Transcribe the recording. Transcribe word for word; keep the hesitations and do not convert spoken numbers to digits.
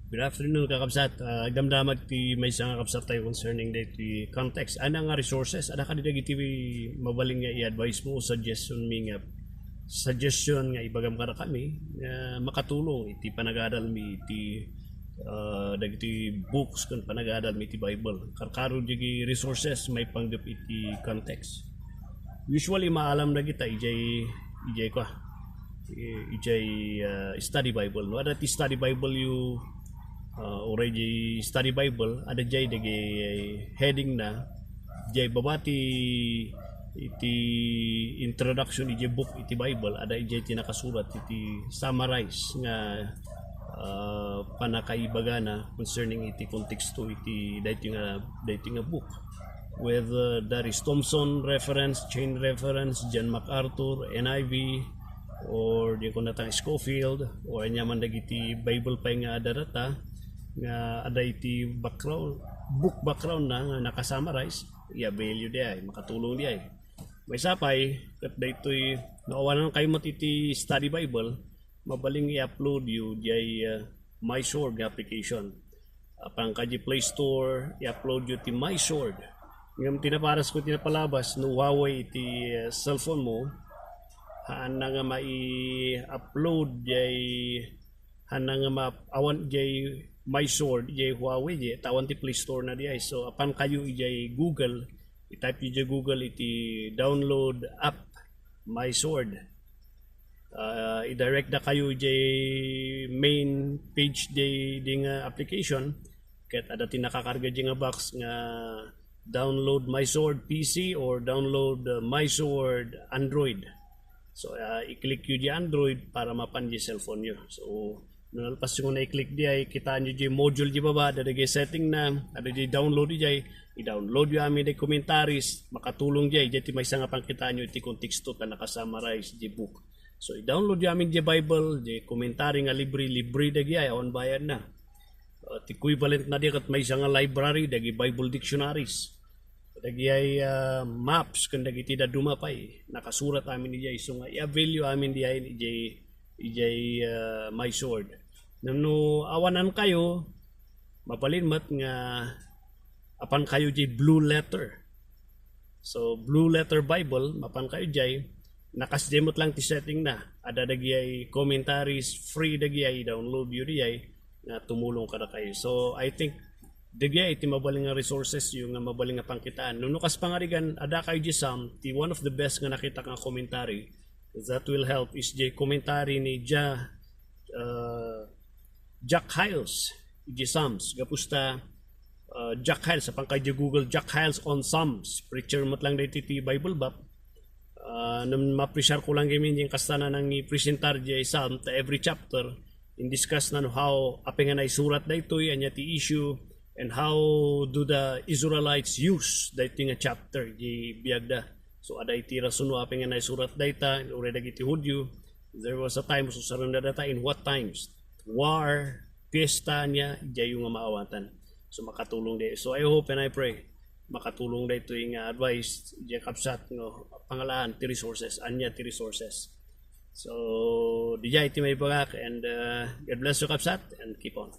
Good afternoon, kakabsat. Ah, agdamdama ti maysa nga kabsat tayo concerning daytoy context. Ania nga resources? Adda kadi dagiti mabalin nga i-advise mo o suggestion mi nga suggestion nga ibagam kadakami nga makatulong iti panagadal mi iti, ah, dagiti books ken panagadal mi iti Bible. Karkaro dagiti resources maipanggep iti context. Usually maalam dagita ijay ijay kwa ijay, ah, study Bible, no? Adda ti study Bible yu, ah, uray di study Bible, adda jay dagiti heading na, jay baba ti, iti introduction iti book iti Bible, adda ijay ti nakasurat iti summarize nga, ah, panakaibagana concerning iti konteksto iti daytoy nga, daytoy nga book. Whether that is Thompson reference, Chain reference, John MacArthur, N I V, or di ko natang Scofield, or anya man dagiti Bible pay nga adda data, nga adda iti background, book background na, nga nakasummarize, i-avail yu diay, makatulong diay. Maysa pay, ket daytoy, no awanan kayo met iti study Bible, mabalin nga i-upload yu diay, uh, MySword nga application. Apan kadi Play Store, i-upload yu ti MySword. Ngem ti naparas ko ti napalabas, no Huawei iti, uh, cellphone mo, haanna nga mai-upload jay, haanna nga ma-, awan jay MySword, jay Huawei, jay, ta awan ti Play Store na diay. So, apan kayo ijay Google, i-type yu jay Google iti download app, MySword. Ah, i-direct da kayo jay main page jay, jay nga application, ket adda ti nakakarga jay nga box nga download MySword P C or download, uh, MySword Android. So, ah, i-click yu jay Android para mapan jay cellphone yu. So, no nalpas yu nga i-click diay, kitaan yu jay module jay baba, adda jay setting na, adda jay download jay, i-download yu amin jay commentaries, makatulong jay, jay ti maysa nga pangkitaan yu iti konteksto ta nakasummarize jay book. So, i-download yu amin jay Bible, jay commentary nga libre, libre dagiti ay, awan bayad na. Uh, ti equivalent na di ket maysa nga library, dagiti Bible dictionaries. Dagiti ay, uh, maps, ken dagiti dadduma pay. Nakasurat amin ijay. So nga, i-avail yu amin diay, ijay, ijay, uh, MySword. No, no awanan kayo, mabalin met nga apan kayo jay Blue Letter. So, Blue Letter Bible, mapan kayo jay, nakasdiay met lang ti setting na. Adda dagiti commentaries, free dagiti, download yu diay, nga tumulong kadakayo. So, I think, dagiti iti mabalin nga resources yu nga mabalin nga pangkitaan. No, no kas pangarigan, adda kayo jay Psalm, ti one of the best nga nakita nga commentary that will help is jay commentary ni Ja-, uh, Jack Hyles, iti Psalms. Gapu ta, uh, Jack Hyles, apan kay di Google, Jack Hyles on Psalms. Preacher met lang daytoy ti Bible Bab. Uh, no ma-preacher ko lang gamin yung kasta na nang i-presentar di Psalm, ta every chapter, in-discuss na no how, apay nga naisurat daytoy, anya ti issue, and how do the Israelites use daytoy nga chapter, di biagda. So, adda iti rason no apay nga naisurat dayta, uray dagiti Hudio, there was a time, so sarenda data, in what times? War, fiesta, anya, diay nga maawatan. So, makatulong di. So, I hope and I pray, makatulong daytoy nga advice, di kabsat, no, pangalaan ti resources, anya ti resources. So, diay ti maibagak, and, uh, God bless you, kabsat, and keep on.